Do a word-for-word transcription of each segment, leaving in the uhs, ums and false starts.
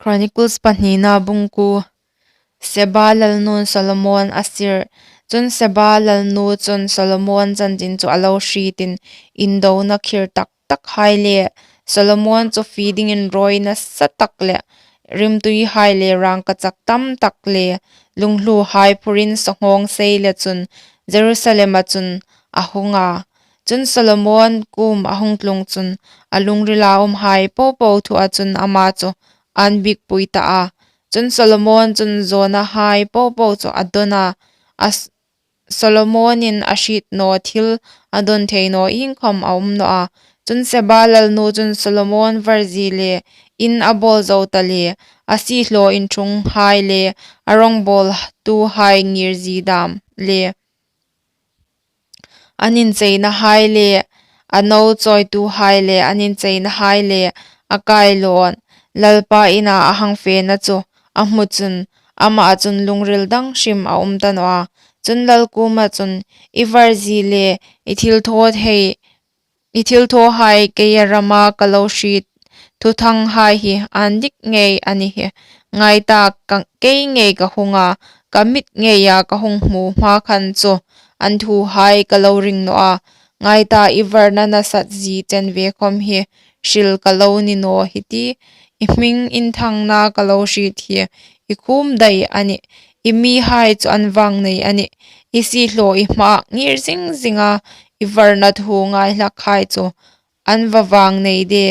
Chronicles pahnina bung kuo. Seba lalnu'n Solomon a sir. Chun Seba lalnu chun Solomon chanchin chu a lo hrietin, indona khir tak tak hai le, Solomon chu fie dingin rawi nasa tak le, rimtuihai le rangkachak tam tak le, lunghluhai phurin sanghawng sei le chun Jerusalem a chun a hung a. Chun Solomon kuom a hung tlung chun a lungrila um hai popo thu a chun ama chu an bikpui ta a. Chun Solomon chun zawna hai popo chu a don a. A s- Solomonin a hriet naw thil a don thei naw iengkhawm a um naw a. Chun Seba lalnu chun Solomon varzie le in a bawl zo ta le, a siehlaw inṭhunghai le, a rawngbawltuhai ngirzie dam le, an incheina hai le, a no chawituhai le, an incheina hai le, a kailawn Lalpa ina a hang fena chu a hmu chun, ama chun lungril dang hrim a um ta naw a. Chun lal kuoma chun, i varzie le, i thil thaw thei, i thil thawhai keia rama ka lo hriet thuthanghai hi an dik ngei a ni hi. Ngai ta, ka, kei ngei ka hung a, ka mit ngeia ka hung hmu hma khan chu an thuhai ka lo ring naw a. Ngai ta, i varna nasat zie chen ve khawm hi hril ka lo ni naw hi ti. I hming inthangna ka lo hriet hi i khum dai a nih. I mihai chu an vang nei a nih. I siehlaw i hmaah ngir zing zing a, i varna thu ngai hlakhai chu an va vang nei de.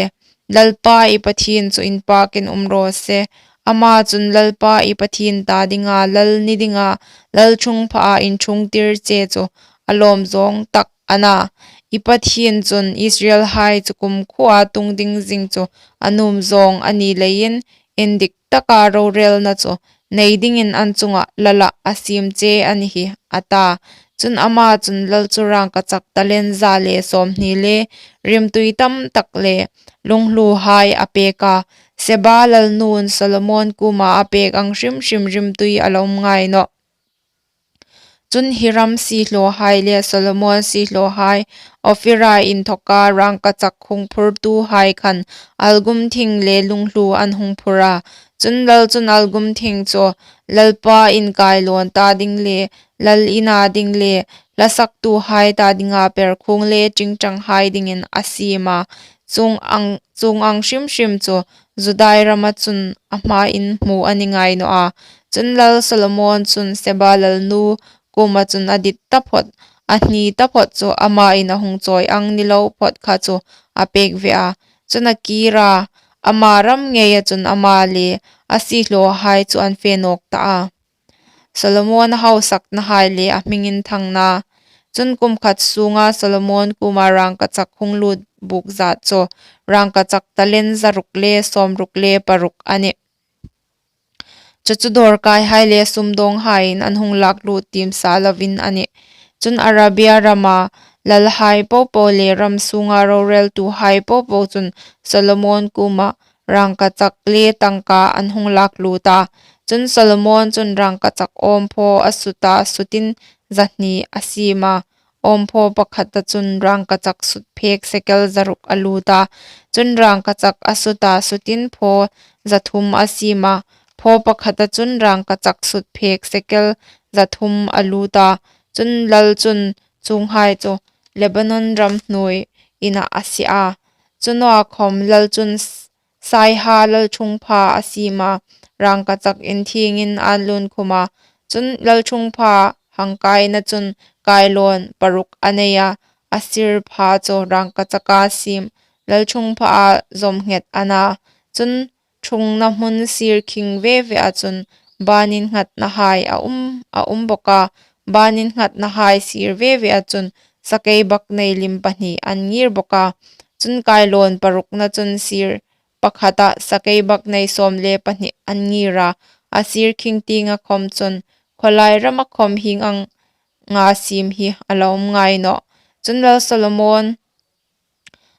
Lalpa i Pathien chu inpakin um raw se. Ama chun Lalpa i Pathien ta dinga lal ni dinga, lalṭhungphaa inṭhungtir che chu a lawm zawng tak a na. I Pathien chun Israelhai chu kumkhuoa tung ding zing chu a nuom zawng a ni leiin, indik taka rorelna chu nei dingin an chunga lala a siem che a ni hi, a ta. Chun ama chun lal chu rangkachak talent za le sawmhni le, rimtui tam tak le, lunghluhai a pek a. Seba lalnu'n Solomon kuoma a pek ang hrim hrim rimtui a lo um ngai nawh. Chun Hiram siehlawhai le Solomon siehlawhai, Ophira inthoka rangkachak hung phurtuhai khan algum thing le lunghlu an hung phur a. Chun lal chun algum thing chu Lalpa in kailawn ta ding le, lal ina ding le, hlasaktuhai ta dinga perkhung le ṭingṭanghai dingin a siem a. Chuong ang, chuong ang hrim hrim chu Judai rama chun a hmain hmu a ni ngai naw a. Chun lal Solomon chun Seba lalnu kuoma chun a dit taphawt, a hni taphawt chu ama in a hung chawi ang ni lo phawt kha chu a pek ve a. Chun a kir a, ama ram ngeia chun ama le a siehlawhai chu an fe nawk ta a. Solomon hausaknahai le a hming inthangna. Chun kum khat sunga Solomon kuoma rangkachak hung lut buk zat chu rangkachak talent zaruk le sawmruk le paruk a nih. Chu chu dawrkaihai le sumdawnghaiin an hung lak lut tiem sa lovin a nih. Chun Arabia rama lalhai popo le ram sunga roreltuhai popo chun Solomon kuoma rangkachak le tangka an hung lak lut a. Chun Solomon chun rangkachak awmphaw a sut a, sutin zahni a siem a. Awmphaw pakhata chun rangkachak sutphek sekel zaruk a lut a. Chun rangkachak a sut a, sutin phaw zathum a siem a. Phaw pakhata chun rangkachak sutphek sekel zathum a lut a. Chun lal chun chuonghai chu Lebanon ramhnuoi ina a sie a. Chu nawa khawm lal chun s- saiha lalṭhungpha a siem a, rangkachak inthiengin an lun khum a. Chun lalṭhungpha hang kaina chun kailawn paruk a nei a, a sir pha chu rangkachaka siem lalṭhungphaa zawm nghet a na. Chun ṭhungna hmun sir khing ve ve a chun ban innghatnahai a um, a um bawk a. Ban innghatnahai sir ve ve a chun sakeibaknei lim pahni an ngir bawk a. Chun kailawn parukna chun sir pakhata sakeibaknei sawm le pahni an ngir a. A sir khing tienga khawm chun khawlai rama khawm hieng anga siem hi a la um ngai nawh. Chun lal Solomon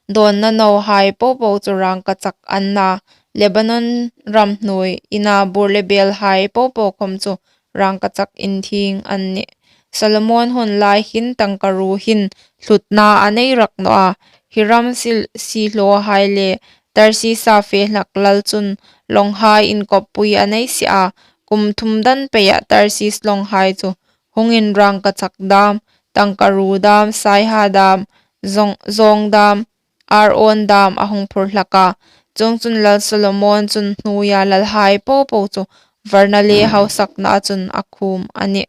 dawnna nohai popo chu rangkachak an na. Lebanon ramhnuoi ina bur le belhai popo khawm chu rangkachak inthieng an nih. Solomon hun lai hin tangkaruo hin hlutna a nei rak nawh a. Hiram sil- siehlawhai le Tarsisa fe hlak lal chun lawnghai inkawppui a nei si a. Kum thum dan peia Tarsis lawnghai chu hung inrangkachak dam, tangkaruo dam, saiha dam, zawng, zawng dam, ar awn dam a hung phur hlak a. Chuongchun, Lal Solomon chun hnuoia lalhai po po chu varna le hausaknaa chun a khum a nih.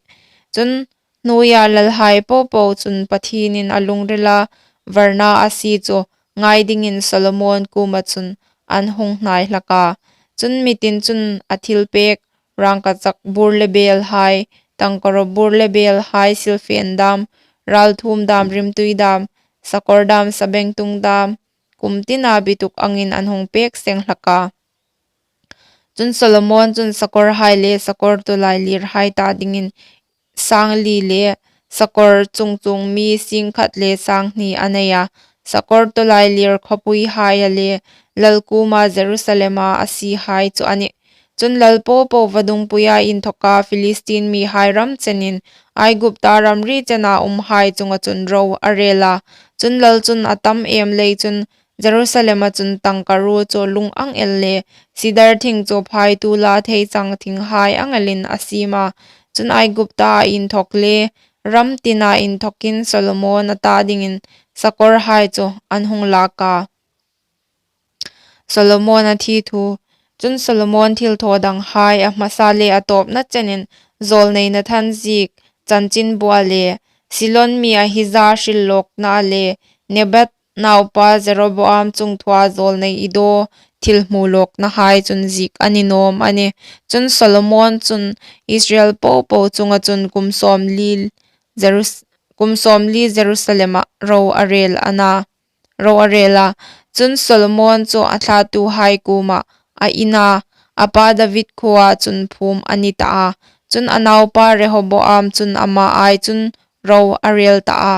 Chun, hnuoia lalhai po po chun Pathienin a lungrila varna a sie chu ngai dingin Solomon kuoma chun an hung hnai hlak a. Chun, mitin chun a thilpek rangkachak bur le belhai, tangkaruo bur le belhai, silfen dam, ralthuom dam, rimtui dam, sakawr dam, sabengtung dam, kum tina bituk angin an hung pek seng hlak a. Chun, Solomon chun sakawrhai le sakawr tawlailirhai ta dingin sang li le sakawr chungchuong mi sing khat le sang hni a nei a. Sakawr tawlailir khawpuihaia le lal kuoma Jerusalema a siehai chu a nih. Chun, lal po po vadungpuia inthoka Philistin mihai ram chenin Aigupta ramri chena umhai chunga chun ro a rel a. Chun, lal chun a tam em lei chun Jerusalema chun tangkaruo chu lung ang el le sidar thing chu phaituola theichang thinghai ang elin a siem a. Chun, Aiguptaa inthok le ram tina inthokin Solomon a ta dingin sakawrhai chu an hung lak a. Solomon a thi thu. Chun, Solomon thilthaw danghai a hmasa le a tawpna chenin zawlnei Nathan ziek chanchinbua le Silon mi Ahija hrillawkna le Nebat naupa Jeroboam chungthua zawlnei Iddo thil hmu lawknahai chun ziek a ni naw am a nih. Chun, Solomon chun Israel po po chunga chun kum sawmli Jerus-, kum sawmli Jerusalema ro a rel a na, ro a rel a. Chun, Solomon chu a thlatuhai kuoma a ina, a pa David khuoa chun phum a ni ta a. Chun, a naupa Rehoboam chun ama ai chun ro a rel ta a.